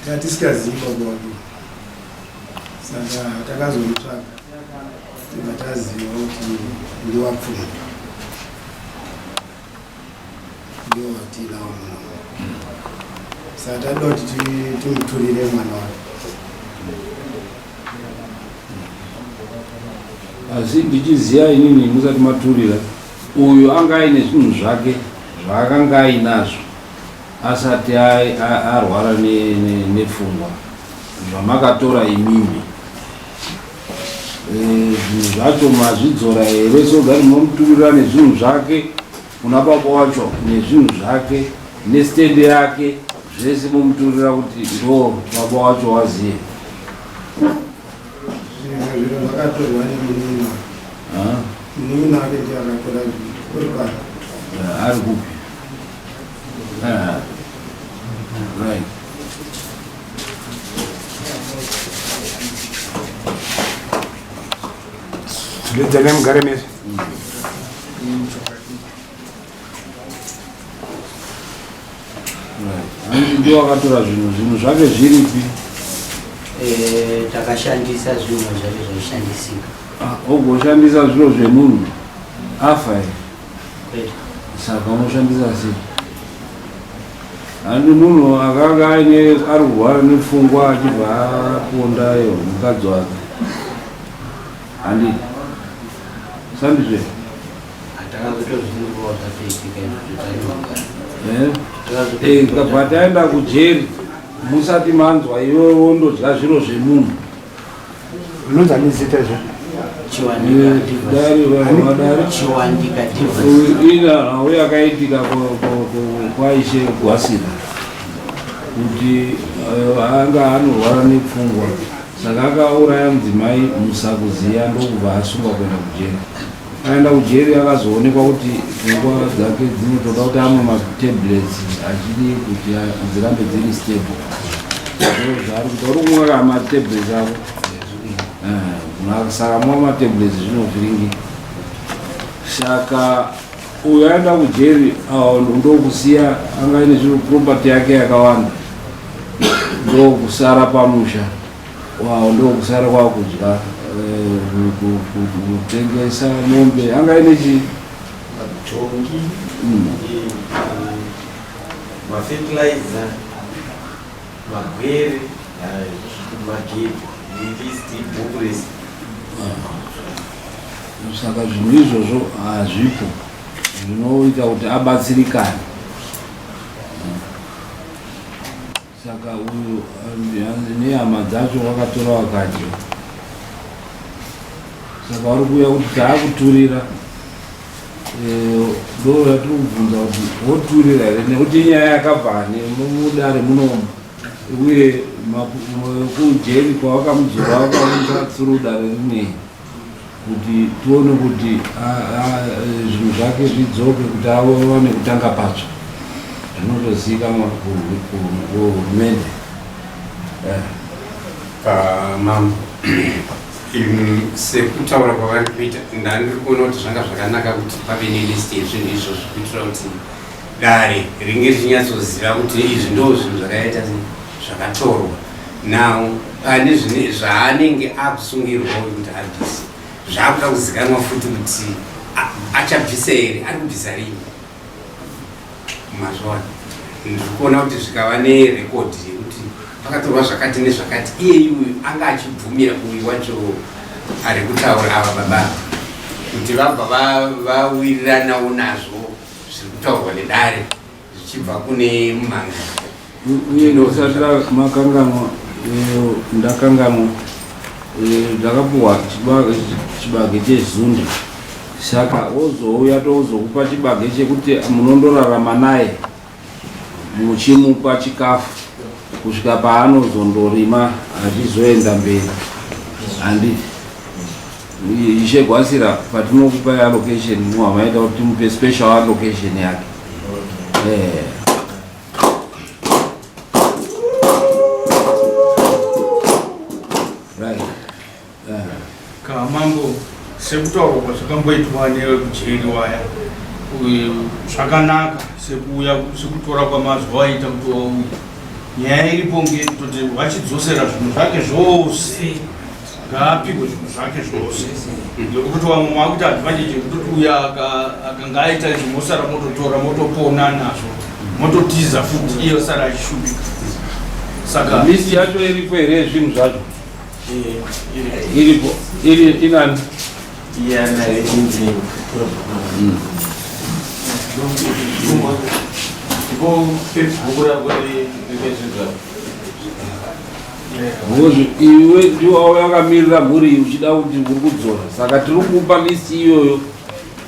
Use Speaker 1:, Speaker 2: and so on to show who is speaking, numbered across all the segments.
Speaker 1: Tatisingazivi baba wake, saka takazomutsvaga tibva taziva kuti ndiwapfuma ndiwo watinawo muno, saka tada kuti timuturire mwana wake.
Speaker 2: Asi ndichiziva inini musati maturira, uyu anga aine zvinhu zvake zvaakanga ainazvo asati arwara nepfungwa zvamakatora imimi. Zvinhu zvacho mazvidzora here so that munomuturira nezvinhu zvake kuna baba wacho nezvinhu zvake nestendi yake zvese momuturira kuti ndo baba wacho waziye?
Speaker 1: Zviro zvakatorwa nemunin'ina. Munin'ina wake ndiye akatora zvinhu. Uri pano.
Speaker 2: Ari kupi? Right.
Speaker 3: Ndedzanai mugare mese.
Speaker 2: Right. Ndiwo akatora zvinhu, zvinhu zvake zviripi?
Speaker 4: Takashandisa zvinhu zvake zvaishandisika.
Speaker 2: Ogoshandisa zviro zvemunhu afa here? Saka unoshandisa sei? Handi munhu akanga aine ari kurwara nepfungwa achibva aponda iyo mukadzi wake. Handi sandizve? Kabva taenda kujeri musati manzwa iwe wondodya zviro zvemunhu.
Speaker 3: Unonzi ani zita izvo?
Speaker 4: Chiwandika
Speaker 2: Ina uye akaitika kwaIshe Gwasira kuti anga anorwara nepfungwa, saka akauraya mudzimai musakuziya, ndokubva asungwa kuenda kujeri. Aenda kujeri akazoonekwa kuti pfungwa dzake dzinotoda kuti amwe matablets achidi kuti dzirambe dziri stable. Zvaari kuita, uri kumwa ka matablets ako? Saka mwa matablets zvinovhiringika. Saka uyo aenda kujeri ndokusiya anga aine zviro property yake yakawanda, ndokusara pamusha wao, ndokusara kwakudya, kutengesa mombe anga aine chii?
Speaker 5: Madhongi, mafertilizer, magwere, magedhi, list bhuku rese.
Speaker 2: Saka zvinhu izvozvo hazvipo zvinoita kuti abatsirikane. Saka uyu nehama dzacho vakatora vakadya. Saka vari kuuya kuti taakuturira, ndo yatiri kubvunza kuti woturira here, nekuti inyaya yakabva nemudare munomu, uye kujeri kwavakamudzora vakaunza tsuru dare rinei kuti tione kuti zvinhu zvake zvidzoke kuti awane kutanga patsva. Zvinotozivikanwa kuhurumende.
Speaker 6: Mambo, sekutaura kwavari kuita, ndandiri kuona kuti zvanga zvakanaka kuti pave nelist yezvinhu izvozvo kuitira kuti dare ringe richinyatsoziva kuti izvi ndo zvinhu zvakaita zvakatorwa. Now pane zvaanenge akusungirwawo kuti abvise, zvaakuda kuzikanwa futi kuti achabvisa here, ari kubvisa rini mazvaona. Ndiri kuona kuti zvikava nerekodhi yekuti pakatorwa zvakati nezvakati, iyeyi uyu anga achibvumira uyu wacho ari kutaura ava baba kuti vabva vawiriranawo nazvo zviri kutaurwa nedare zvichibva kune mumhanga.
Speaker 2: Uye ndosati makanganwa, ndakanganwa, ndakapuwa chibage chezunde, saka wozouya tozokupa chibage chekuti munondorarama naye muchimupa chikafu kusvika paanozondorima achizoenda mberi. Handiti Ishe Gwasira, patinokupa allocation muhamaita kuti timupe special allocation yake. Right.
Speaker 7: Kamambo, sekutaurwa kwazvakamboitwa nevekujeri waya, zvakanaka sekuuya sekutora kwamazwi waita kuti wauya. Nyaya iripo ngeyekutoti vachidzosera zvinhu zvake zvose, ngaapihwe zvinhu zvake zvose, nekuti vamwe makuita advantage yekutoti uya akanga aita izvi, mosara mototora motopona nazvo, mototiza futi, iye osara achishupika. Saka
Speaker 2: list yacho iripo here yezvinhu zvacho? Iripo. Iri inani?
Speaker 5: Iyana injini. Ndipo bhuku rako rine zvinhu zvako.
Speaker 2: Because iwe ndiwo wauya wakamirira mhuri iyi uchida kuti uri kudzora, saka tiri kupa list iyoyo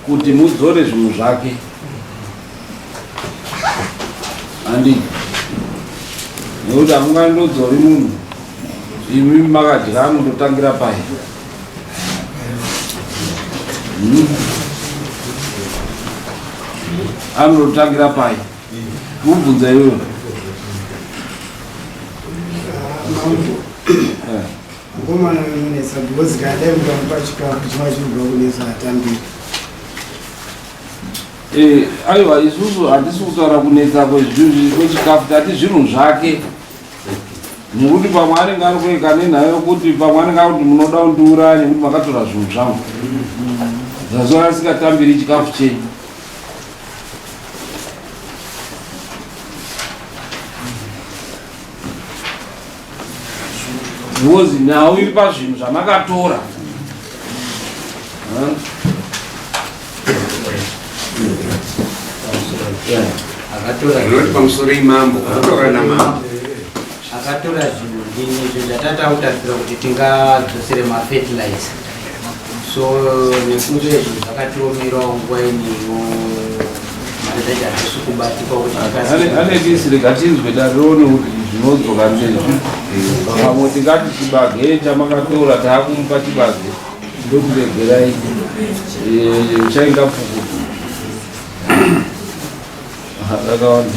Speaker 2: kuti mudzore zvinhu zvake, handii? Nekuti hamungandodzori munhu imi makadya, anondotangira pai? Anototangira pai? Kubvunza iwewe.
Speaker 1: Mukomana unonetsa because kana dai mukamupa chikafu chiva chirikuda kunetsa, hatambiri.
Speaker 2: Aiwa, isusu hatisi kutaura kunetsa kwechikafu, tati zvinhu zvake, nekuti pamwe anenge ari kueka nenhau yokuti pamwe anenge akuti munoda kundiuraya nekuti makatora zvinhu zvangu, zvazuva asingatambiri chikafu chenyu. Because nhau iri pazvinhu zvamakatora. Huh?
Speaker 4: Akatora
Speaker 6: Rinoti pamusoro imambo, akatora namambo.
Speaker 4: Akatora zvinhu ndini, izvo zvatatautarisira kuti tingadzosere mafertilizer. So nekunge zvinhu zvakatiomerawo nguva iniyo, mari dzacho hatisi kubatikwa kuti
Speaker 2: Ane list, rega tinzwe darione kuti zvinodzoka ndezvi. Pamwe tingati chibage chamakatora taakumupa chibage, ndokuregerai chainga pfukutu rakawanda.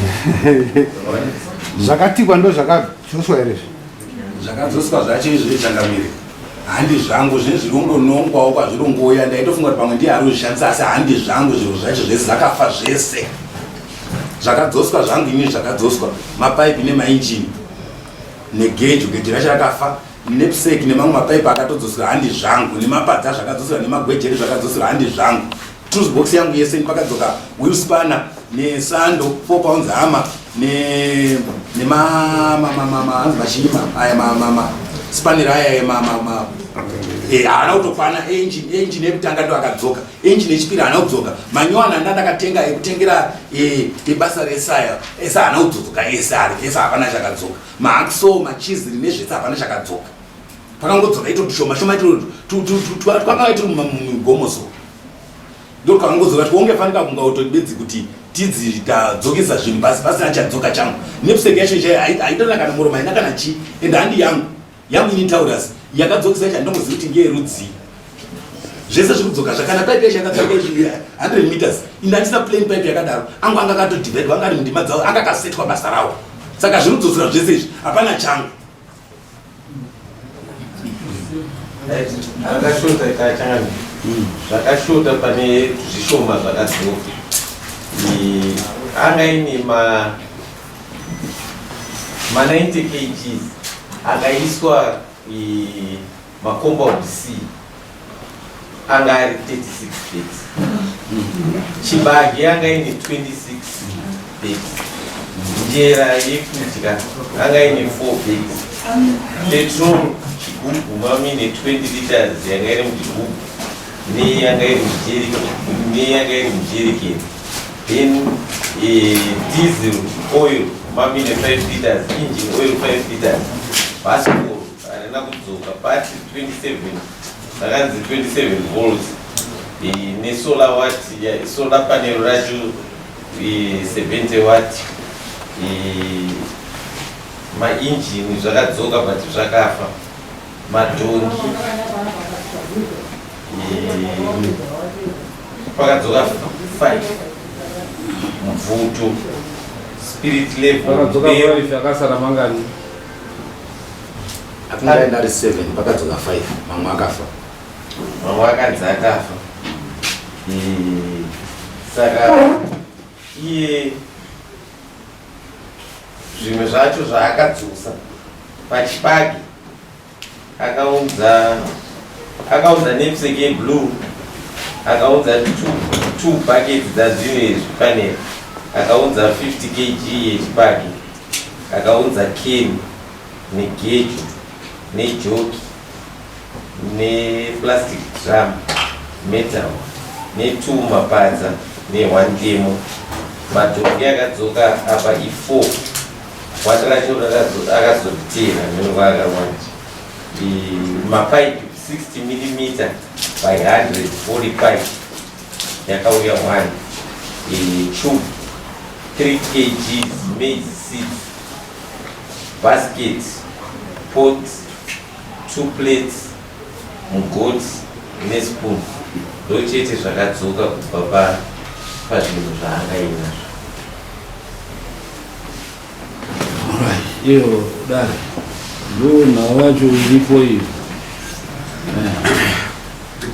Speaker 3: Zvakatikwa ndo zvakadzoswa here izvi?
Speaker 8: Zvakadzoswa zvacho izvo, changamire, handi zvangu. Zvinhu zviri kundonongwawo kwazvirongoya. Ndaitofunga kuti pamwe ndiye ari kuzvishandisa, asi handi zvangu. Zviro zvacho zvese zvakafa zvese. Zvakadzoswa zvangu ini, zvakadzoswa mapaipi nemainjini negejo. Gejo racho rakafa, knapsack nemamwe mapaipi akatodzoswa, handi zvangu. Nemapadza zvakadzoswa, nemagwejeri zvakadzoswa, handi zvangu. Tools box yangu yese, pakadzoka wheel spanner nesando, 4 pounds hammer, hanzi machima aya, spanner aya, haana kutokwana. Engine yekutanga ndo akadzoka, engine yechipiri haana kudzoka. Manyowani anda ndakatenga ekutengera ebasa resaya ese haana kudzoka, ese ari ese, hapana chakadzoka. Mahacksaw, machisel nezvese, hapana chakadzoka. Pakangodzoka ito tushoma shoma twakanga tiri mumigomo, so ndo twakangodzoka twonge fanika kunga utobedzi kuti tidzi tadzokesa zvinhu pasi, pasina chadzoka changu. Knapsack yacho chaiyo haitona kana muromo, haina kana chii, ende handi yangu. Yangu ini Taurus yakadzokesa yacho handinongozivi kuti ngeyerudzi. Zvese zviri kudzoka zvakana. Pipe yacho yakadzoka 100 meters, inde handisina plain pipe yakadaro. Angu anga akatodivhaidwa, anga ari mundima dzawo, anga akasetwa basa rawo. Saka zviri kudzosera zvese izvi, hapana changu.
Speaker 5: Akashota kachangani, zvakashota pane zvishoma zvakadzoka. Anga ine ma 90 kgs akaiswa macompound C, anga ari 36 bags. Chibage anga ine 26 bags. Njera yekudya anga ine 4 bags. Petrol chigubhu mamine 20 liters yanga iri muchigubhu neyanga iri mujerikeni. Then diesel oil mamine 5 liters, engine oil 5 liters. Bhasikoro harina kudzoka, battery 27, rakanzi 27 volts, nesolar watt, solar panel racho 70 watt. Mainjini zvakadzoka but zvakafa. Madhongi pakadzoka 5. Mubvuto, spirit level.
Speaker 2: Pakadzoka 5, akasara mangani?
Speaker 8: Akungaenda ari 7, pakadzoka 5, mamwe akafa.
Speaker 5: Mamwe akanzi akafa. Saka iye Zvimwe zvacho zvaakadzosa pachibage akaunza akaunza knapsack yeblue, akaunza two buckets dzazvine zvipanera, akaunza 50 kg yechibage, akaunza can negejo nejoki neplastic drum metal netwo mapadza ne1 demo. Madhongi akadzoka apa i4, wati racho akazotera nenguva akawanda. Mapaipi 60 mm by 140 pipe yakauya 1 tube, 3 kg maize seeds, basket, pot, two plates, mugoti nespoon. Ndo chete zvakadzoka kubva pazvinhu zvaangainazvo.
Speaker 2: Iyo dare, ndo nhau yacho iripo iyo.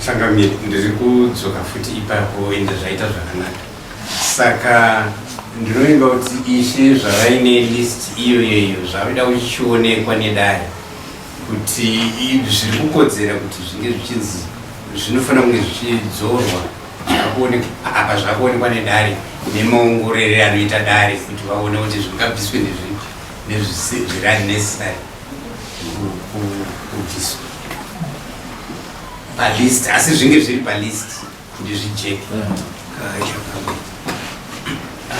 Speaker 6: Changamire, ndiri kudzoka futi ipapo. Ende zvaita zvakanaka. Saka ndinovimba kuti ishe zvavaine list iyoyoyo, zvavida kuchionekwa nedare kuti zviri kukodzera kuti zvinge zvichinzi zvinofanira kunge zvichidzorwa. Apa zvakuonekwa nedare nemaongorere anoita dare kuti vaone kuti zvingabviswe nezviri unnecessary kubviswa palist, asi zvinge zviri palist kuti zvijeke.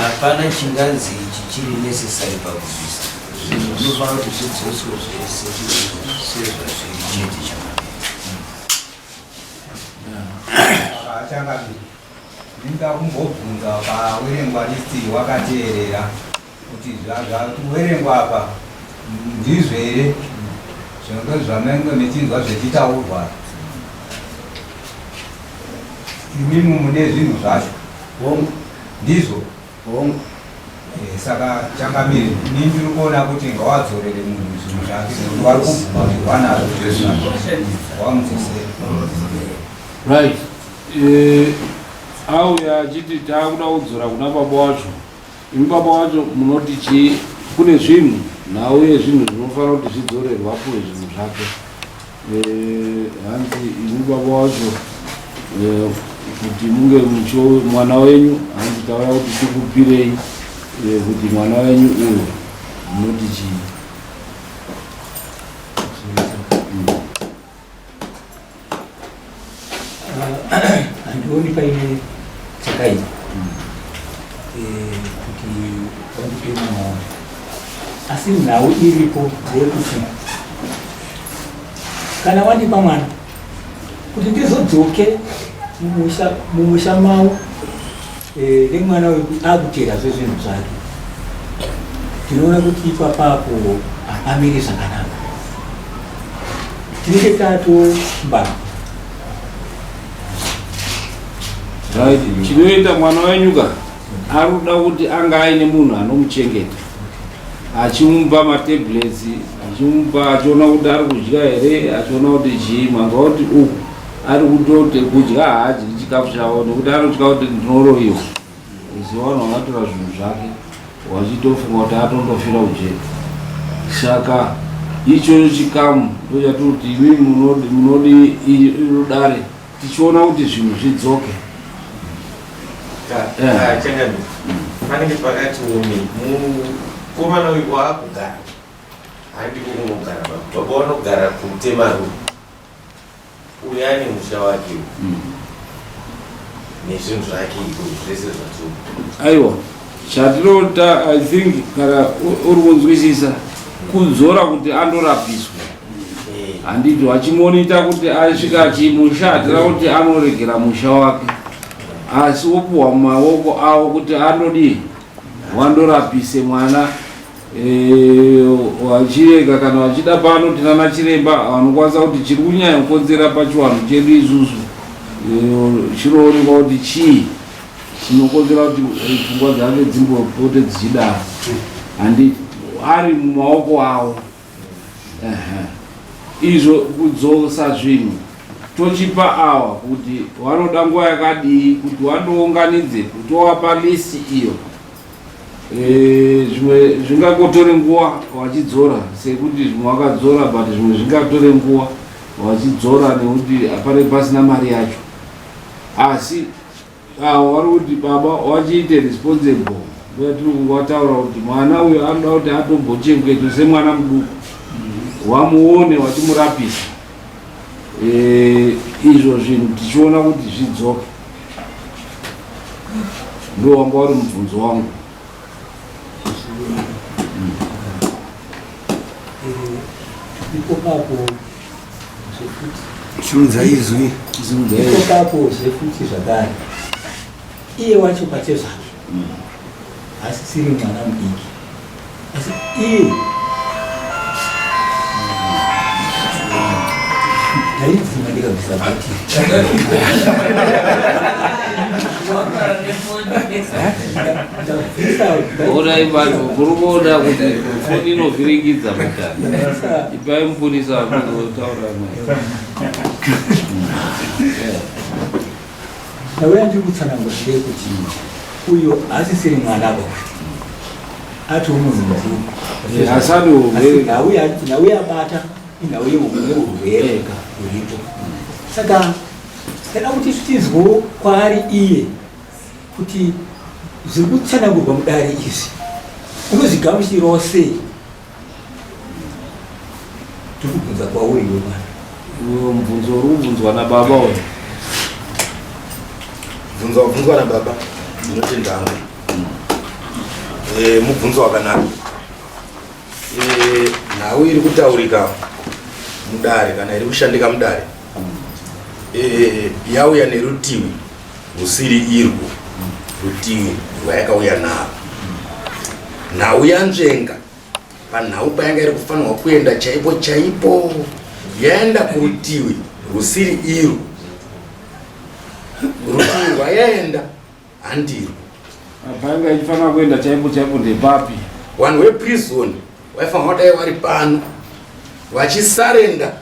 Speaker 4: Hapana chinganzi ichi chiri necessary pakubvisa. Zvinhu zvinofanira kuti zvidzoswe zvese sezvazviri chete chamanetsa.
Speaker 3: Changamire, ndinoda kumbobvunza, pawerengwa list wakateerera kuti zvawerengwa apa ndizvo here zvinenge zvamange mechinzwa zvichitaurwa? Imimi mune zvinhu zvacho?
Speaker 1: Hongu.
Speaker 3: Ndizvo?
Speaker 1: Hongu.
Speaker 3: Saka changamire, ini ndiri kuona kuti ngawadzorere munhu zvinhu zvake, nekuti vari kubvuma kuti wanazvo, wamudzosere.
Speaker 2: Right, auya achiti taakuda kudzora kuna baba wacho. Imi baba wacho munoti chii? Kune zvinhu, nhau yezvinhu zvinofanira kuti zvidzorerwa, apuwe zvinhu zvake. Hanzi imi baba wacho, kuti munge mucho mwana wenyu, hanzi tauya kuti tikupirei kuti mwana wenyu uyo. Munoti chii?
Speaker 4: Handioni paine chakaipa kuti vandipe mwana wangu, asi nhau iripo ndeyekuti kana wandipa mwana kuti ndizodzoke mumusha mavo nemwana uyu akuterazve zvinhu zvake, ndinoona kuti ipapapo hapamiri zvakanaka, tinenge tatombaa.
Speaker 2: Right, chinoita mwana wenyu ka ari kuda kuti anga aine munhu anomuchengeta, achimupa matablets, achimupa, achiona kuti ari kudya here, achiona kuti chii. Manzwa kuti uku ari kutoti kudya haadyi chikafu chavo nekuti anotya kuti ndinoroyiwa. Ziva vanhu vakatora zvinhu zvake wachitofunga kuti atondofira kujeri. Saka ichocho chikamu ndochatiri kuti imi munodi iro dare tichiona kuti zvinhu zvidzoke.
Speaker 5: Changamire, panenge pakati ome mukomana uyu waakugara, handiko kunogara baba. Baba vanogara kuTemaru, uyu ane musha wake nezvinhu zvake iko zvese zvatoo.
Speaker 2: Aiwa, chatinota, I think kana uri kunzwisisa, kudzora kuti andorapiswa, handiti? Wachimonita kuti asvika chimusha, hatina kuti anoregera musha wake, asi wopuhwa mumaoko avo kuti andodii, wandorapise mwana. Wachirega kana vachida pano tinana chiremba vanokwanisa kuti chiri kunyanya kukonzera pachiwanhu chedu isusu, chinoonekwa kuti chii chinokonzera kuti pfungwa dzake dzimbopote dzichidaro, handiti? Ari mumaoko avo. Ehe. Izvo kudzosa zvinhu tochipa awa kuti vanoda nguva yakadii kuti wandounganidze, tovapa list iyo. Eh, zvimwe zvingangotore nguva wachidzora sekuti zvimwe wakadzora but zvimwe zvingatore nguva wachidzora nekuti hapane pasina mari yacho asi avo vari kuti baba wachiite responsible ndoyatiri kungowataura kuti mwana uyo anoda kuti atombochengetwe semwana muduku wamuone wachimurapisa eh, izvo zvinhu tichiona kuti zvidzoke ndo wanga uri mubvunzo wangu
Speaker 9: Ipopapo zvefuti.
Speaker 1: Simudza izwi.
Speaker 2: Simudza izwi.
Speaker 9: Ipopapo zvefuti zvakare. Iye wacho pachezvake. Asisiri mwana mudiki. Asi iye ndaidzima ndikabvisa bhatiri.
Speaker 2: Orai vanhu kuri kuona kuti foni inovhiringidza mutana. Ipai mupurisa kuzotaura naye.
Speaker 9: Ndauya ndiri kutsanangura ndeyekuti uyo haasisiri mwana ba ati munhu mukuru nhau yabata inhau yeurwere huripo saka tada kuti tinzwewo kwaari iye kuti zviri kutsanangurwa mudare izvi unozvigamuchirawo sei Tiri kubvunza kwauri iwe mwana.
Speaker 2: Uyo mubvunzo uri kubvunzwa nababa uyo.
Speaker 8: Bvunzo wabvunzwa nababa ndinotenda hangu. Eh, mubvunzo wakanaka. Eh, nhau iri kutaurika mudare kana iri kushandika mudare eh, yauya nerutivi rusiri irwo rutivi rwayakauya narwo. Nhau yanzvenga Panhau payanga iri kufanirwa kuenda chaipo chaipo yaenda kurutivi rusiri irwo. Rutivi rwayaenda handirwo.
Speaker 2: Payanga ichifanira kuenda chaipo chaipo ndepapi?
Speaker 8: Vanhu veprison vaifanirwa kudai vari pano vachisarenda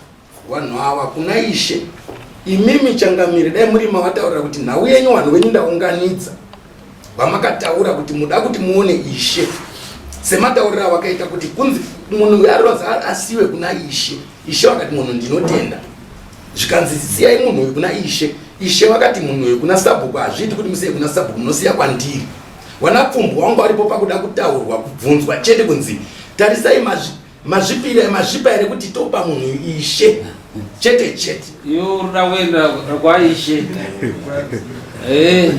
Speaker 8: Vanhu ava kuna Ishe, imimi changamire, dai muri mavataurira kuti nhau yenyu vanhu venyu ndaunganidza vamakataura kuti muda kuti muone Ishe sematauriro avakaita kuti kunzi munhu uyo arironzi asiwe kuna Ishe. Ishe vakati munhu ndinotenda, zvikanzi siyai munhu uyu kuna Ishe. Ishe vakati munhu uyu kuna sabhuku, hazviiti kuti musiye kuna sabhuku, munosiya kwandiri. Wanapfumbwa wangu aripo pakuda kutaurwa kubvunzwa chete kunzi tarisai mazvi Mazvipira mazvipa here kuti topa munhu ishe chete chete.
Speaker 2: Iwe urikuda kuenda kwaishe. Eh.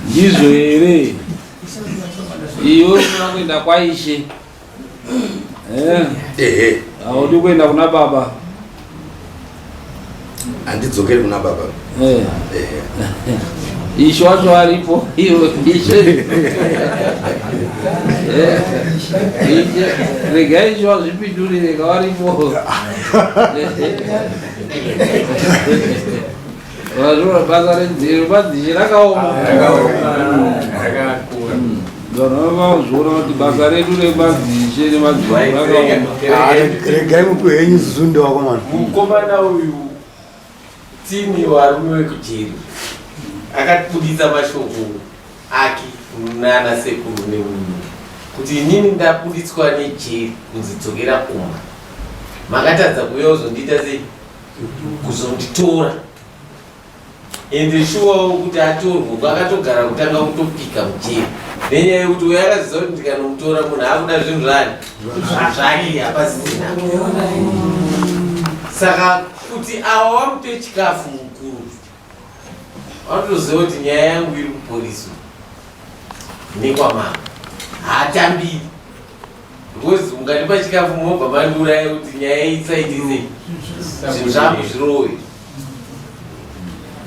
Speaker 2: Ndizvo here? Iwe urikuda kuenda kwaishe. Eh.
Speaker 8: Ehe.
Speaker 2: Haudi kuenda kuna baba.
Speaker 8: Handidzokeri kuna baba.
Speaker 2: Eh. Ishe wacho aripo iwe ishe. Eh. Ishe regai ishe wazvipindurire kawaripo. Vazvura basa renziro madzishe rakaoma.
Speaker 6: Rakakura.
Speaker 2: Vanhu vazviona kuti basa redu remadzishe nemadzimambo rakaoma.
Speaker 1: Regai mupiwe henyu zunde wakomana.
Speaker 5: Mukomana uyu tini varume vekujeri akatibuditsa mashoko ake nana sekuru nemunhu kuti inini ndabuditswa nejeri kunzi dzokera kumba makatadza kuuya kuzondiita sei kuzonditora ende shuwawo kuti atorwe akatogara kutanga kutopika mujeri nenyaya yekuti uyo akaziva kuti ndikanomutora munhu akuda zvinhu zvani zvake hapasisina saka kuti ava wamupe chikafu mukuru vanotoziva kuti nyaya yangu iri kupolisi nekwamama haatambiri Because ungandipa chikafu mobva mandiuraya kuti nyaya itsaite sei zvinhu zvangu zvirowe.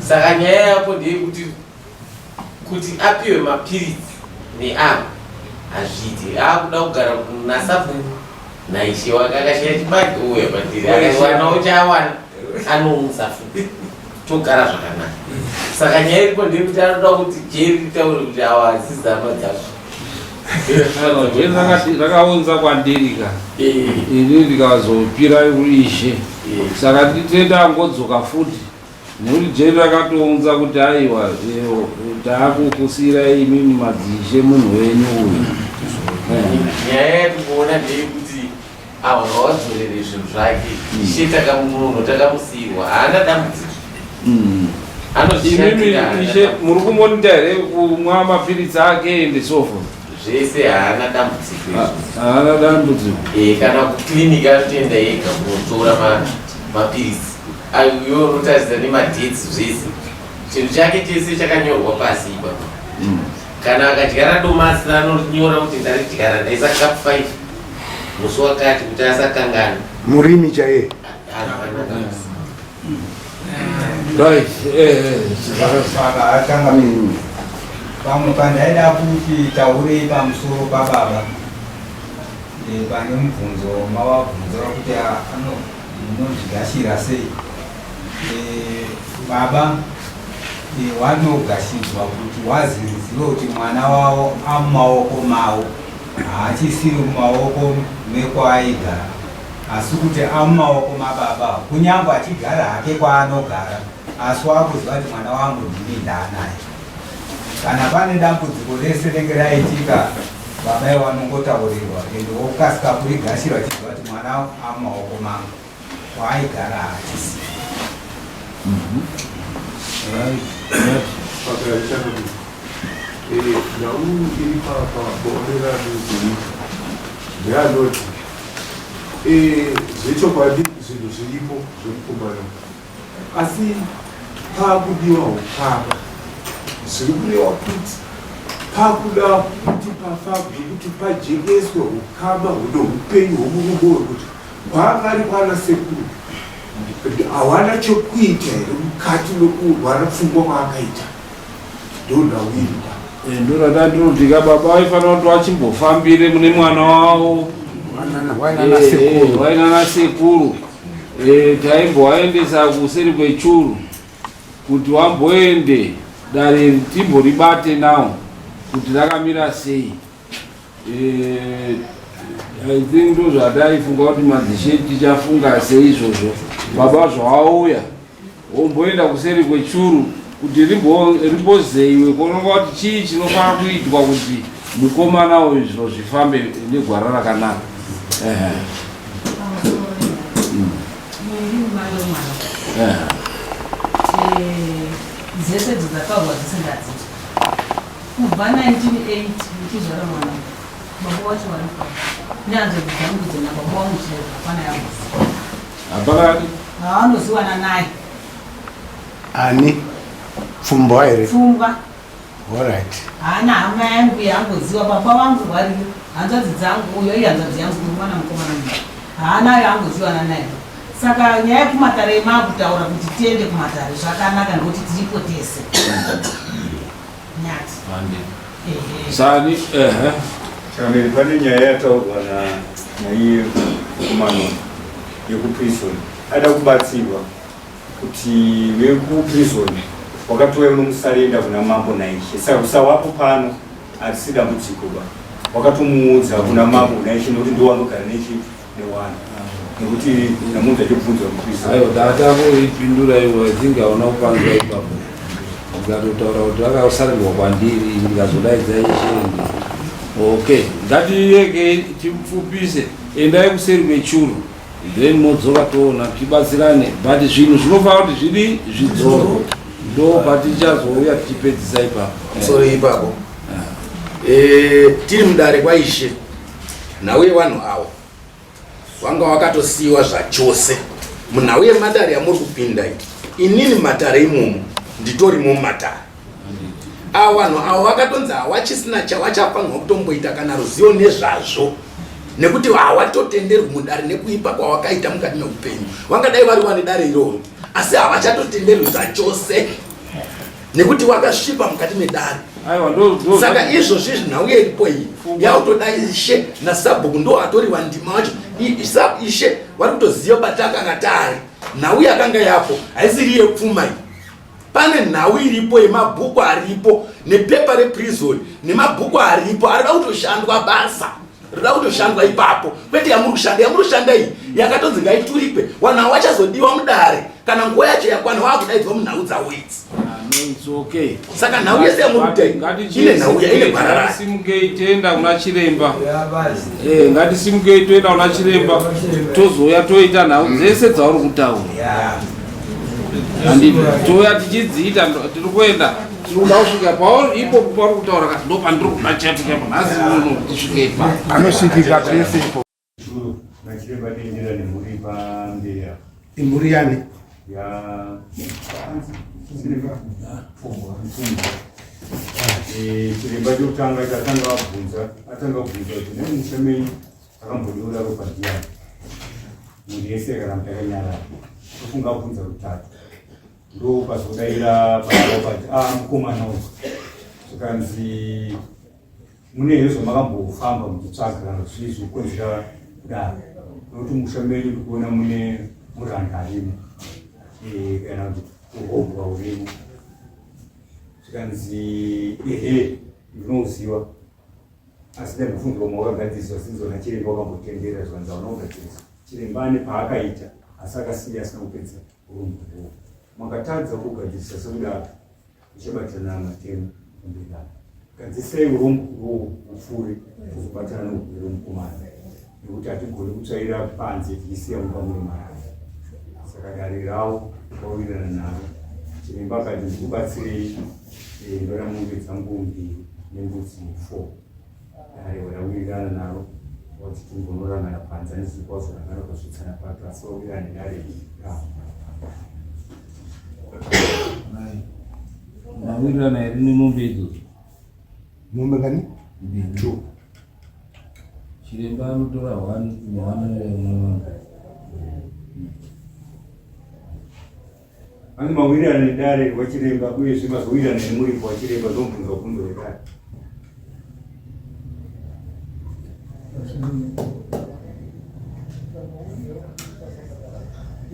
Speaker 5: Saka nyaya yako ndeyekuti kuti apiwe mapiritsi neavo hazviiti akuda kugara nasabhuku naishe wake akashaya chibage ouya pandiri akashayanawo chaawana anounza futi togara zvakanaka saka nyaya iripo ndeyekuti anoda kuti jeri ritaure kuti awa hadzisi hama dzazvo
Speaker 2: rakaunza kwandiri ka eh. ini ndikazopira ishe eh. saka nditendangodzoka futi Nekuti jeri rakatounza kuti aiwa taakukusiirai imimi madzishe munhu wenyu uyu.
Speaker 5: Nyaya yatikuona ndeyekuti ava ngawadzorere zvinhu zvake. Ishe takamunono takamusiirwa haana dambudziko.
Speaker 2: Imimi ishe muri kumonita here kumwa mapiritsi ake and so forth?
Speaker 5: Zvese haana dambudziko izvo.
Speaker 2: Haana dambudziko.
Speaker 5: Eh, kana kuclinic anotoenda ega kunotora mapiritsi. Ayo unotarisa nemadates zvese. Chinhu chake chese chakanyorwa pasi ipapo. Kana akadyara domasi anonyora kuti ndaridyara ndaisa cup 5 musi wakati kuti asakangana.
Speaker 1: Murimi chaiye.
Speaker 2: Right.
Speaker 3: Saka atanga pamwe pandaida kuti taurei pamusoro pababa pane mubvunzo mawabvunzira kuti munozvigashira sei. Baba wanogashidzwa kuti wazizive kuti mwana wavo amumaoko mavo, haachisiri mumaoko mekwaaigara, asi kuti amumaoko mababa, kunyange achigara hake kwaanogara, asi wakuziva kuti mwana wangu ndini ndaanaye. Kana pane dambudziko rese rinenge raitika, baba ivo vanongotaurirwa ende wokasika kurigashira vachiziva kuti mwana amumaoko mangu, kwaaigara haachisi.
Speaker 10: Nhau iri pamaonero andinozoita ndeanoti zvechokwadi zvinhu zviripo zvemukomana, asi pakudiwa ukama zviri kureva kuti pakuda kuti pafambwe kuti pajekeswe ukama hune upenyu hwomurume uyu, kuti kwaanga ari kwana sekuru hawana chokuita here mukati mekurwara pfungwa kwaakaita. Ndonhau iri pa
Speaker 2: Ndorada ndinotika baba vaifanira kuti vachimbofambire mune mwana wavo wainana sekuru. Taimbovaendesa kuseri kwechuru kuti wamboende dare timboribate nawo kuti rakamira sei. I think ndozvataifunga kuti madzishe tichafunga seizvozvo. Baba zvawauya womboenda kuseri kwechuru kuti rimbozeiwe kuonekwa kuti chii chinofanira kuitwa kuti mukomana uyu zviro zvifambe negwara rakanaka.
Speaker 11: Dzese dzakataurwa dzese ndadzinzwa kubva 1980 ndichizvara mwana, baba wacho varipo nehanzvadzi dzangu dzena baba wangu chaivo, hapana yamboziva.
Speaker 2: Hapana
Speaker 11: haanoziwana naye.
Speaker 1: Ani Pfumbwa here?
Speaker 11: Pfumbwa.
Speaker 1: Alright.
Speaker 11: Haana hama yangu yaangoziva, baba vangu variyo, hanzvadzi dzangu, uyo ihanzvadzi yangu, uyu mwana mukomana uyu haana yaangoziwana naye. Saka nyaya yekumatare maakutaura kuti tiende kumatare zvakanaka nekuti tiripo tese. Nyati.
Speaker 2: Sani ehe.
Speaker 10: Chamiri, pane nyaya yataurwa naiye mukomana yekuprison, ada kubatsirwa kuti vekuprison wakatouya unomusarenda kuna mambo naishe, saka kusawapo pano hatisi dambudziko ba, wakatomuudza kuna mambo naishe nekuti ndo wanogara nechi newana nekuti namunhu achibvunzwa kuprison.
Speaker 2: Aiwa, datakuipindura iwo, I think hauna kupanzwa ipapo. Ndikatotaura kuti vakasarirwa kwandiri ndikazodaidza ishe. Okay, ngatiyeke tipfupise, endai kuseri kwechuru then modzoka toona tibatsirane, but zvinhu zvinofanira kuti zvidi zvidzorwe, ndo patichazouya tichipedzisa ipapo.
Speaker 8: Sorry ipapo. Tiri mudare kwaishe, nhau yevanhu avo wanga wakatosiyiwa zvachose munhau yematare yamuri kupinda iyi. Inini matare imomo nditorimo mumatare avo, vanhu avo vakatonzi hawachisina chawachafanirwa kutomboita kana ruzivo nezvazvo, nekuti hawatotenderwi mudare nekuipa kwawakaita mukati meupenyu. Vangadai vari wane dare iroro, asi havachatotenderwi zvachose nekuti wakasvipa mukati medare. Saka izvozvi nhau iripo iyi yakutoda ishe nasabhuku ndo atori vandima wacho. Ishe vari kutoziva patakanga tari. Nhau yakanga yapo haisiri yepfuma iyi, pane nhau iripo yemabhuku aripo nepepa reprison nemabhuku aripo arida kutoshandwa basa. Rinoda kutoshandwa ipapo kwete yamuri kushanda. Yamuri kushanda iyi yakatonzi ngaiturikwe, vanhu ava vachazodiwa mudare kana nguva yacho yakwana, wakudaidzwa munhau dzavo idzi.
Speaker 2: Okay.
Speaker 8: Saka nhau yese yamuri kuita ine nhau ine gwara rayo.
Speaker 2: Simukei toenda kuna chiremba. Eh, ngatisimukei toenda kuna chiremba tozouya toita nhau dzese dzauri kutaura. Handiti touya tichidziita tiri kuenda tiri kuda kusvika pauri ipo pauri kutaura kasi ndo pandiri kuda chaipo chaipo nhasi uno tisvike ipapo.
Speaker 1: Anosvikika pese ipo.
Speaker 10: Nachiremba dendera nemhuri pamberi apa.
Speaker 1: Imhuri yani?
Speaker 10: Ya eh, chiremba chekutanga chatanga abvunza atanga kubvunza kuti nei musha menyu akambodeura ropa ndiyani mhuri yese yakaramba yakanyarara tofunga abvunza rutatu ndopazodaira baba vati ah mukomana uyu zvikanzi Mune here zvamakambofamba muchitsvaga kana zvii zvikukonzera kudaro? Nokuti musha menyu ndikuona mune muranda arimo eh, kana kuti urobwa urimo. Zvikanzi ehe ndinouziva asi ndambofunga vamwe wakagadziriswa sinzona chiremba wakambotendera zvikanzi hauna kugadzirisa. Chiremba ane paakaita asi akasiya asina kupedza urombo ihwohwo. Makatadza kugadzirisa sekudaro. Tichabatana matemo pamberi apa. Gadzisai urombo uwowo hupfuure tozobatana neurwere mukomana nekuti hatigoni kutsvaira panze tichisiya mumba mune marara. Saka dare rawo wawirirana naro. Chiremba akati ndikubatsirei eh, ndoda mombe dzangu mbiri nembudzi 4. Dare rawirirana naro wati timbonorangana panze handizivi kwazorangana kwasvitsana papi asi wawirirana nedare ravo.
Speaker 2: Mawirirana here nemombe idzodzo?
Speaker 1: Mombe ngani? Two.
Speaker 2: Chiremba anotora one one one.
Speaker 10: Vange mawirirana nedare wachiremba uyezve mazowirirana nemuripo wachiremba zomubvunza bvunzo wedare.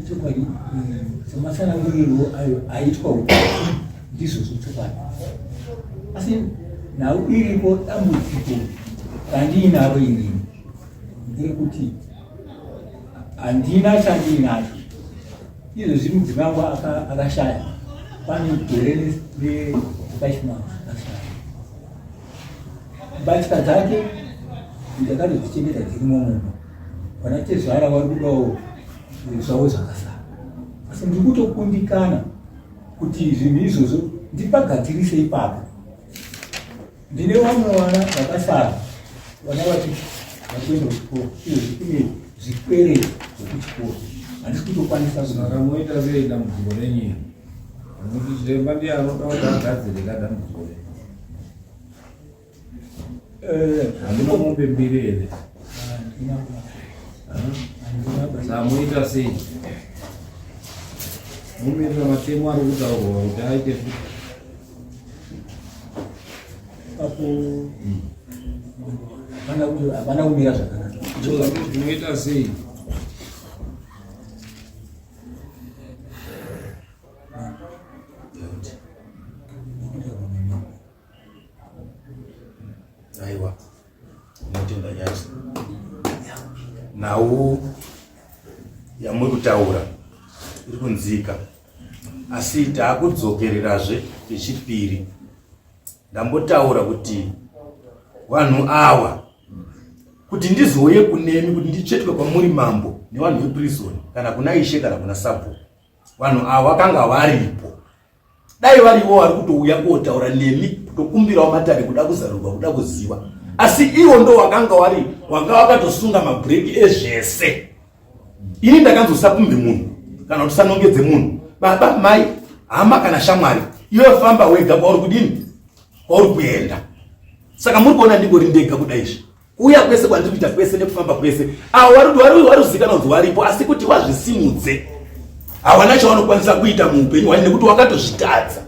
Speaker 9: Ichokwadi eh, sematsanangurirwo ayo aitwa uku ndizvozvo chokwadi, asi nhau iripo dambudziko randiinaro inini nderekuti handina chandiinacho izvozvi mudzimai wangu akashaya pane gore ne5 months akashaya mbatya dzake ndakatodzichengeta dzirimo mumba vana tezvara vari kudawo zvavo zvakasara asi ndiri kutokundikana kuti zvinhu izvozvo ndipagadzirise ipapo ndine vamwe vana vakasara vana vati vakuenda kuchikoro izvozvi kune zvikwereti zvekuchikoro handisi kutokwanisa
Speaker 2: saka moita sei dambudziko renyu nokuti chiremba ndiye anoda kuti agadzire ka dambudziko renyu eh, handina mombe mbiri here saka moita sei momirira matemo ari kutaurwa kuti aite futi
Speaker 9: apo hapana kumira zvakanaka
Speaker 2: zvinoita sei
Speaker 8: aiwa ndinotenda nyati nhau yamuri kutaura iri kunzika asi taakudzokererazve kechipiri ndambotaura kuti vanhu awa kuti ndizouye kunemi kuti nditsvetwe kwamuri mambo nevanhu veprison kana kuna ishe kana kuna sabhuku vanhu awa vakanga varipo dai varivo vari kutouya kotaura nemi kutokumbirawo matare kuda kuzarurwa kuda kuziva asi ivo ndo wakanga wari wanga wakatosunga mabhureki ezvese ini ndakanzi usapumhe munhu kana kuti usanongedze munhu baba mai hama kana shamwari iwe famba wega kwauri kudini kwauri kuenda saka muri kuona ndingori ndega kuda izvi kuuya kwese kwandiri kuita kwese nekufamba kwese avo waruzikanwa kunzi waripo asi kuti wazvisimudze hawana chavanokwanisa kuita muupenyu hwani nekuti wakatozvitadza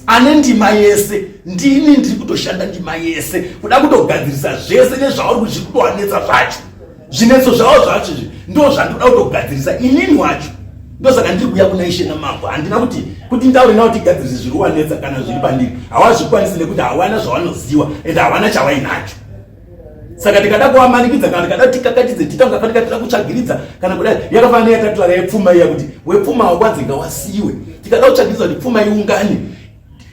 Speaker 8: ane ndima yese ndini ndiri kutoshanda ndima yese kuda kutogadzirisa zvese nezvauri kuti zviri kutowanetsa zvacho zvinetso zvavo zvacho izvi ndo zvandoda kutogadzirisa inini wacho ndosaka ndiri kuuya kuna ishe namambo handina kuti kuti ndaure nawo tigadzirise zviri kuwanetsa kana zviri pandiri hawazvikwanisi nekuti hawana zvawanoziwa and hawana chawainacho Saka tikada kuvamanikidza kana tikada tikakatidze titanga fanika tida kutsvagiridza kana kudai yakafanana neyakataura yepfuma iya kuti wepfuma wakwanzi ngawasiyiwe. Tikada kutsvagiridza kuti pfuma iungane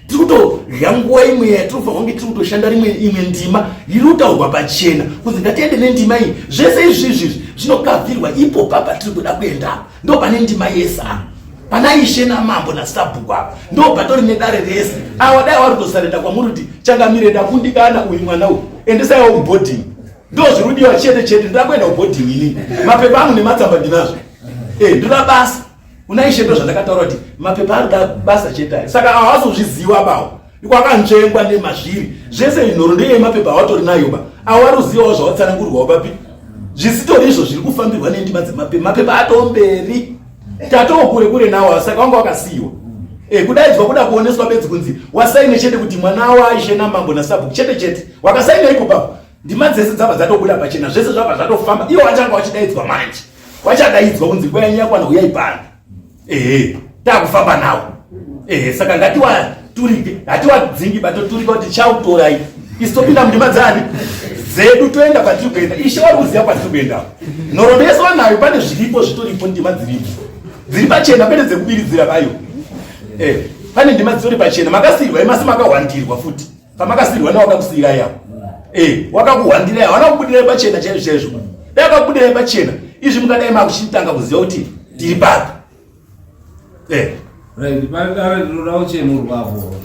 Speaker 8: tiri kutodya nguva imwe yatinofanira kunge tiri kutoshanda rimwe imwe ndima iri kutaurwa pachena kunzi ngatiende nendima iyi. Zvese izvi izvi zvinokavhirwa ipo papa tiri kuda kuenda apa ndo pane ndima yese apa pana ishe namambo nasabhuku apa ndo patori nedare rese awa dai wari kutosarenda kwamuri kuti changamire ndakundikana uyu mwana uyu endesaiwo kubhodhingi ndo zviri kudiwa chete chete ndoda kuenda kubhodhingi inini mapepa angu nematsamba ndinazvo e ndoda basa kuna ishe ndo zvandakataura kuti mapepa arikuda basa chete ayo saka awazozviziwa bawo ikwakanzvengwa nemazviri zvese inhoro ndeyemapepa awatori nayo ba awaruzivawo zvawatsanangurwawo papi zvisitori izvo zviri kufambirwa nendima dzemapepa mapepa atomberi tatoo kure kure nawo saka wanga wakasiyiwa e, kudaidzwa kuda kuoneswa bedzi kunzi wasaine chete kuti mwana waishe namambo nasabhuku chete chete wakasaina ipo papo ndima dzese dzabva dzatobuda pachena zvese zvabva zvatofamba iwo wachanga wachidaidzwa manje wachadaidzwa kunzi nguva yenyu yakwana huyai pano ehe takufamba nawo ehe saka ngatiwaturike hatiwadzingi batoturika kuti chautorai isu topinda mundima dzani dzedu toenda kwatiri kuenda ishe wari kuziva kwatiri kuenda nhoroondo yese wanayo pane zviripo zvitoripo ndima dziripo dziri pachena kwete dzekubiridzira vayo eh, pane ndima dzitori pachena makasiirwa imasi makahwandirwa futi pamakasiirwa newakakusiirai apo eh, wakakuhwandirai hawana kubudirai pachena chaizvo chaizvo dai akakubudirai pachena izvi mukadai makuchitanga kuziva kuti tiri papi eh.
Speaker 2: Right, padare ndinoda kuchemurwa apo.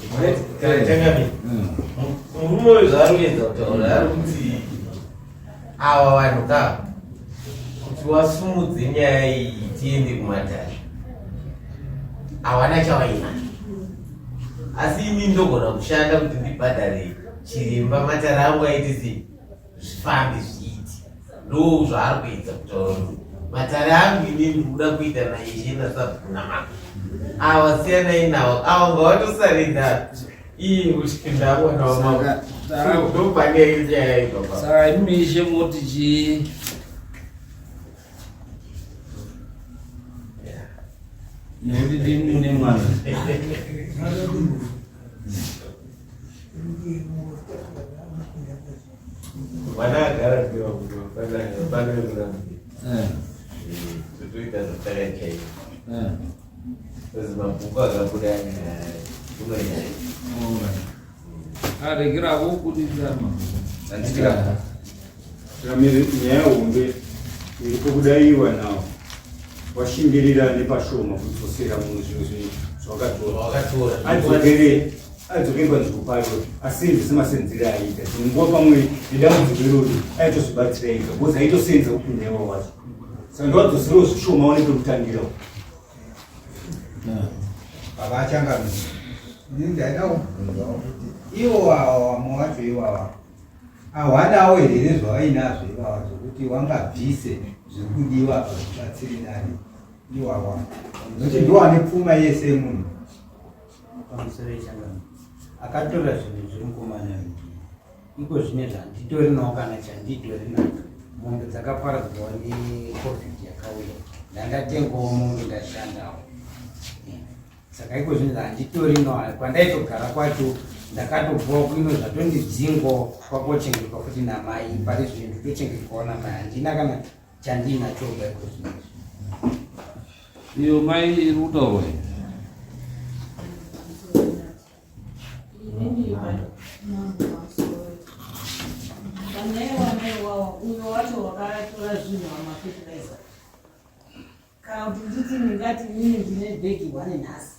Speaker 5: Murume uyu zvaari kuedza kutaura ari kuti ava vanhu ka kuti wasumudze nyaya iyi tiende kumatare hawana chavainacho asi ini ndogona kushanda kuti ndibhadhare chiremba matare angu aite sei zvifambe zviiti ndo zvaari kuedza kutaura kuti matare angu ini ndikuda kuita naishe nasabhuku namambo ava siyanai nawo ava ngavatosarenda iye kuti ndamwana wamambo ndopane nyaya ipapa
Speaker 2: saka imi ishe moti chii nekuti ndimi mune mwana
Speaker 5: mwana agara totoita zvatakachaita mabhuku akabuda kunonyanya
Speaker 2: aregera vokudisa
Speaker 10: mabhuku Nyaya hombe iripo kudaiwa nawo washingirira nepashoma kudzosera munhu zvinhu zvinhu zvawakatora adzokere adzokere panzvimbo payo asenze semasenzere aiita dzimwe nguva pamwe nedambudziko irori aitozobatsira ega because aitosenza kupinda iwa wacho saka ndowadzoserewo zvishoma aone pekutangira
Speaker 3: Baba achangamira ini ndaida kubvunzawo kuti iwo awa vamwe wacho iwawa Hawanawo here zvavainazvo ivava zvekuti wangabvise zviri kudiwa apa zvibatsire dare iwawa nokuti ndiwo ane pfuma yese yemunhu.
Speaker 4: Pamusoro yechangano akatora zvinhu zvemukomana uyu iko zvine zvanditorinawo kana chanditori nacho mombe dzakaparadzwawo necovid yakauya ndandatengawo mombe ndashandawo Saka iko zvinhu handitorino kwandaitogara kwacho ndakatobvawo kuino zvatondidzingo kwakochengetwa futi namai pari zvino ndotochengetwawo namai handina kana chandiinacho ba iko zvino
Speaker 2: iyo mai iri kutaurwa iyi
Speaker 11: uyo wacho wakatora zvinhu wamafetilizer Kana kuti nditi ndingati inini ndine bhegi one nhasi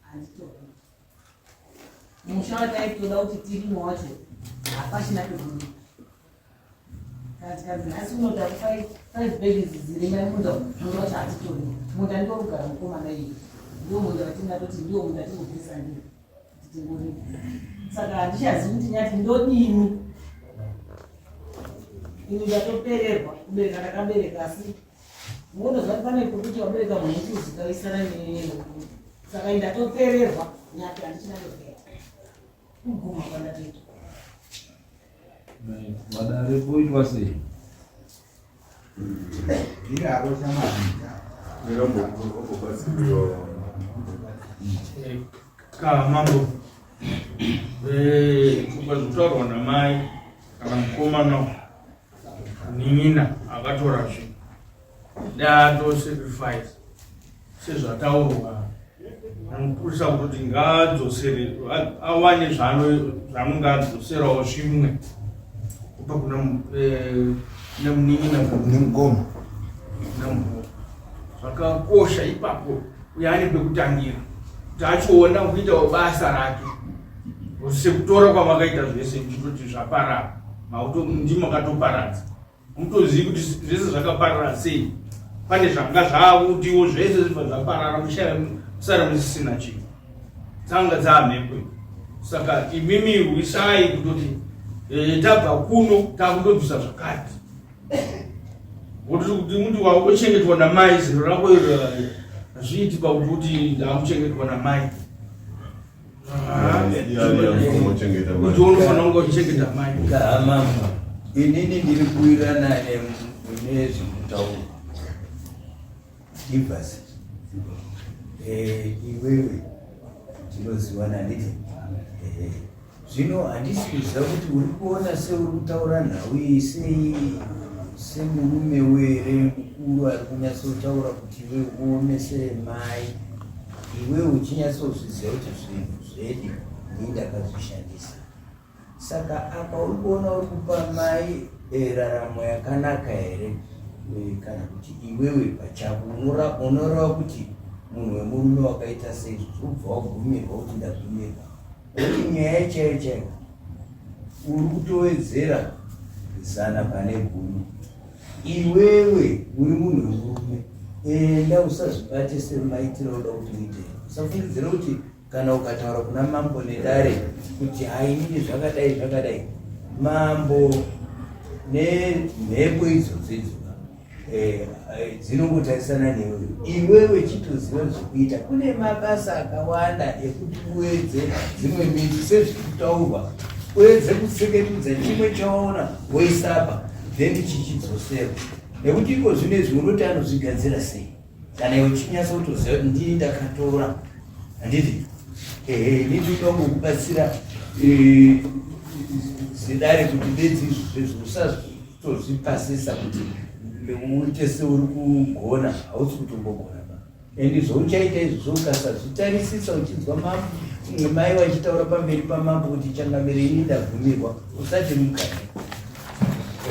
Speaker 11: handitori musha wataitoda kuti tirimo wacho hapachina pekudii kana tikanzi nhasi uno takupa five bags dzirima munda munda wacho hatitori munda ndiwo kugara mukomana iyi ndiwo munda watingatoti ndiwo munda tingobvisa ndiwo kuti tingorima saka handichazivi kuti nyati ndodini ini ndatopererwa kubereka ndakabereka asi Munoziva kuti pane pekuti wabereka munhu kuzikaisana nehuku. Saka ndatopererwa nyati handichina kuziva. Kuguma kwandatoita.
Speaker 2: Vadare poitwa sei?
Speaker 3: Iraro chamazvita.
Speaker 7: Ka mambo. Eh, kubva zvekutaurwa namai. Kana mukomana munin'ina akatora zvinhu dato sacrifice sezvataurwa namupurisa kuti ngaadzosere awane zvaanonge adzoserawo zvimwe kubva kuna eh, munin'ina
Speaker 1: nemukoma
Speaker 7: namukoma zvakakosha ipapo uye ane pekutangira kuti achiona kuitawo basa rake sekutora kwamakaita zvese muchitoti zvaparara ndimakatoparadza mutozivi kuti zvese zvakaparara sei pane zvanga zvavutiwo zvese zvibva zvaparara musara musisina chinhu dzanga dzaamhepo saka imimi rwisai kutoti eh, tabva kuno takutobvisa zvakati kuti muti wakuchengetwa namai zero rako iro eh, hazviiti pakuti kuti ndakuchengetwa namai kuti unofanira kunge uchichengeta mai
Speaker 12: mama inini ndiri kuwirana nezvekutaura divas eh, iwewe tinozivana handiti eh, Zvino handisi kuziva kuti uri kuona seuri kutaura nhau iyi sei semurume were mukuru ari kunyatsotaura kuti iwe uomesere mai iwe uchinyatsozviziva kuti zvinhu zvedi ndii ndakazvishandisa saka apa uri kuona uri kupa mai eh, raramo yakanaka here eh, kana kuti iwewe pachako unoreva kuti munhu wemurume wakaita seizvozvo ubva wagumirwa kuti ndagumirwa Nekuti nyaya chaiyo chaiyo uri kutowedzera zana pane gumi. Iwewe uri munhu wemurume, enda usazvibate semaitiro oda kuti uite. Usafungidzira kuti kana ukataura kuna mambo nedare kuti hainini zvakadai zvakadai, mambo nemhepo idzodzo idzo Eh, eh, dzinongotarisana newe iwewe chitoziva zvekuita kune mabasa akawanda ekuti uedze dzimwe miti sezvikutaurwa uedze kutseketudza chimwe chawaona woisapa then chichidzosera nekuti iko zvino izvi unoti anozvigadzira sei kana iwe uchinyatsa kutoziva kuti ndini ndakatora handiti ehe ini ndinoda kungokubatsira eh, zedare kuti bedzi izvo zvezvo usazotozvipasisa kuti uite seuri kugona hausi kutombogona ba and zvauchaita izvozvo ukasazvitarisisa uchinzwa mambo mai vachitaura pamberi pamambo kuti changamire ini ndagumirwa usati mukati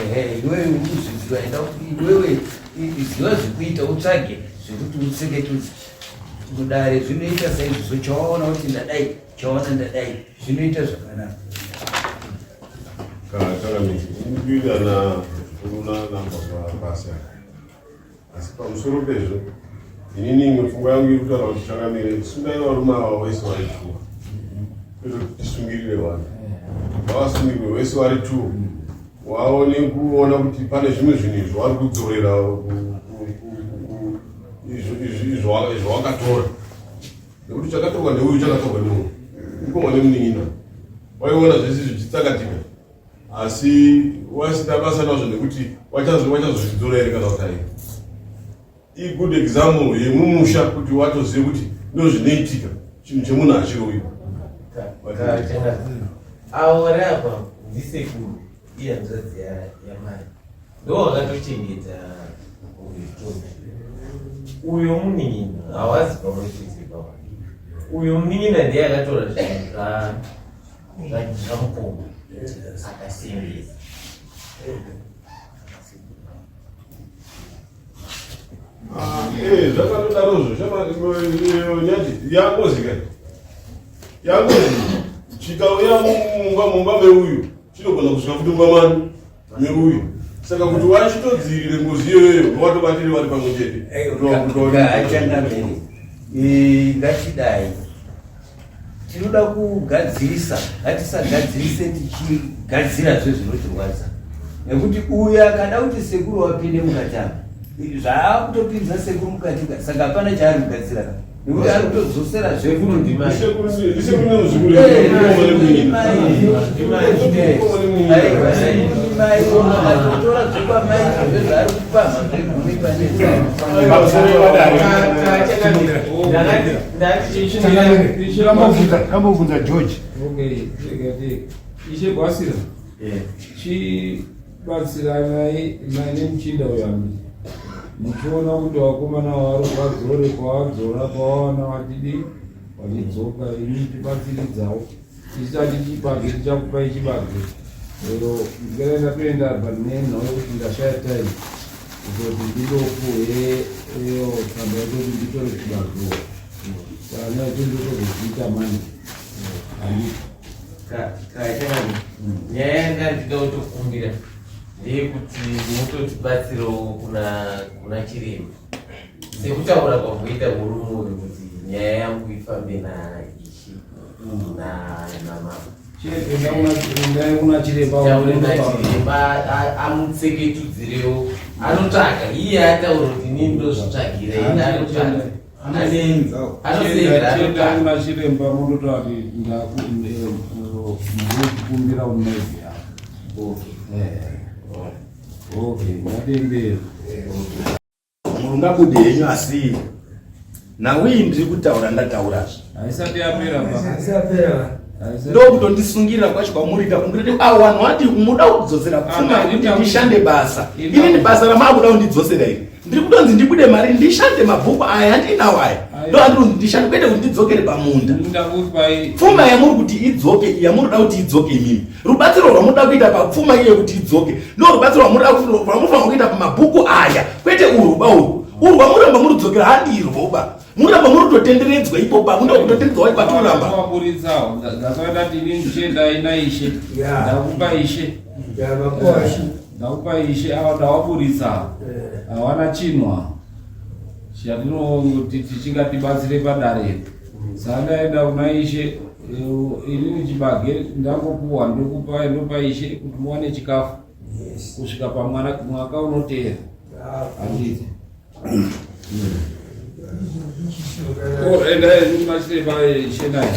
Speaker 12: ehe iwewe urikuzviziva enda iwewe ziva zvekuita utsvage zvekuti utseketudze mudare zvinoita saizvozvo chawaona kuti ndadai chawaona ndadai zvinoita zvakanaka
Speaker 13: kana kana asi pamusoro pezvo inini imwe pfungwa yangu iri kutaura kuti changamire sungai varume ava vese vari two kwete kuti tisungirire vanhu ngavasungirwe vese vari two waone kuona kuti pane zvimwe zvinhu izvo vari kudzorera izvo wakatora nekuti chakatorwa neuyu chakatorwa neuyu mukoma nemunin'ina waiona zvese zvichitsakatika asi wasina basa nazvo nekuti wachazozvidzora here kana kuti aiwa igood example yemumusha kuti watozive kuti ndozvinoitika chinhu chemunhu achiroiwa
Speaker 5: avo vari apa ndisekuru ihanzvadzi yamai ndo vakatochengeta uyu uyo munin'ina hawazi pamwe chete pamwe uyo munin'ina ndiye akatora zvinhu zvamukoma akasimbisa
Speaker 13: ah, eh, zvakatodarozvo shamanyati yangozi ka yangozi chikauya mumba mumba meuyu chinogona kusvika futi mumba mani meuyu saka kuti wachitodzivirire ngozi iyoyoyo watobatire vari pamwe chete
Speaker 12: ngatidai tinoda kugadzirisa ngatisagadzirise tichigadzirazve zvinotirwadza nekuti uyu akada kuti sekuru wapinde mukati apa zvaakutopinza sekuru mukati ka saka hapana chaari kugadzira ka nekuti ari kutodzosera zvekutora zvekwamai zvezvaari kupamha zvegumi pane
Speaker 1: Ndambobvunza George.
Speaker 2: Okay, ishe gwasira. Chibatsiranai nemuchinda uyo amiti muchiona kuti vakomana waro vadzore kwavadzora kwavawana vachidii vachidzoka imi tibatsiridzawo tisati chibage tichakupai chibage ndikare ndatoenda panenhau yekuti ndashaya time kutoti ndindopuhe iyo tsamba yekuti nditore chibage saka nacho ndotozoziita manje handiti
Speaker 5: Kachakani, nyaya yanga ndichida kutokumbira ndeyekuti mutotibatsirawo kuna kuna chiremba sekutaura kwamboita murume uyu kuti nyaya yangu ifambe naishe namama
Speaker 2: Endai kuna chiremba
Speaker 5: taure nachiremba amutseketudzirewo anotsvaga iye ataura kuti inini ndozvitsvagira ini anotsvaga
Speaker 2: Chiendai kuna chiremba mundotaura kuti ndakukumbira unevhi yako. Okay, ngatembere.
Speaker 8: Mungabude henyu asi nhau iyi ndiri kutaura ndataurazve.
Speaker 2: Haisati yapera ba.
Speaker 8: Ndokutondisungira kwacho kwamuriita kungoti awo vanhu vati muda kudzosera pfuma yekuti ndishande basa. Inini basa ramakuda kundidzosera iri. Ndiri kutonzi ndibude mari ndishande mabhuku aya andinawo aya. Ndo andiri kunzi ndishande kwete kuti ndidzokere pamunda. Pfuma yamuri kuti idzoke yamunoda kuti idzoke imimi. Rubatsiro rwamunoda kuita papfuma iye kuti idzoke ndo rubatsiro rwamunofanira kuita pamabhuku aya kwete urwu ba urwu. Urwu rwamuramba murudzokera handirwo ba. Muramba murutotenderedzwa ipo pa munoda kutotenderedzwa wacho kwatiramba.
Speaker 2: Waburitsawo ndakaenda ndini ndichienda naishe. Ndakupa ishe. Ndakupa ishe awa ndawaburitsa. Hawana chinhu awa. Chatinongoti tichingatibatsire padare. Saka ndaenda kuna ishe inini chibage ndangopuwa ndokupa ndopa ishe kuti muwane chikafu. Kusvika pamwana mwaka unoteera. Handiti. Oh, endai kuna chiremba ishe naye.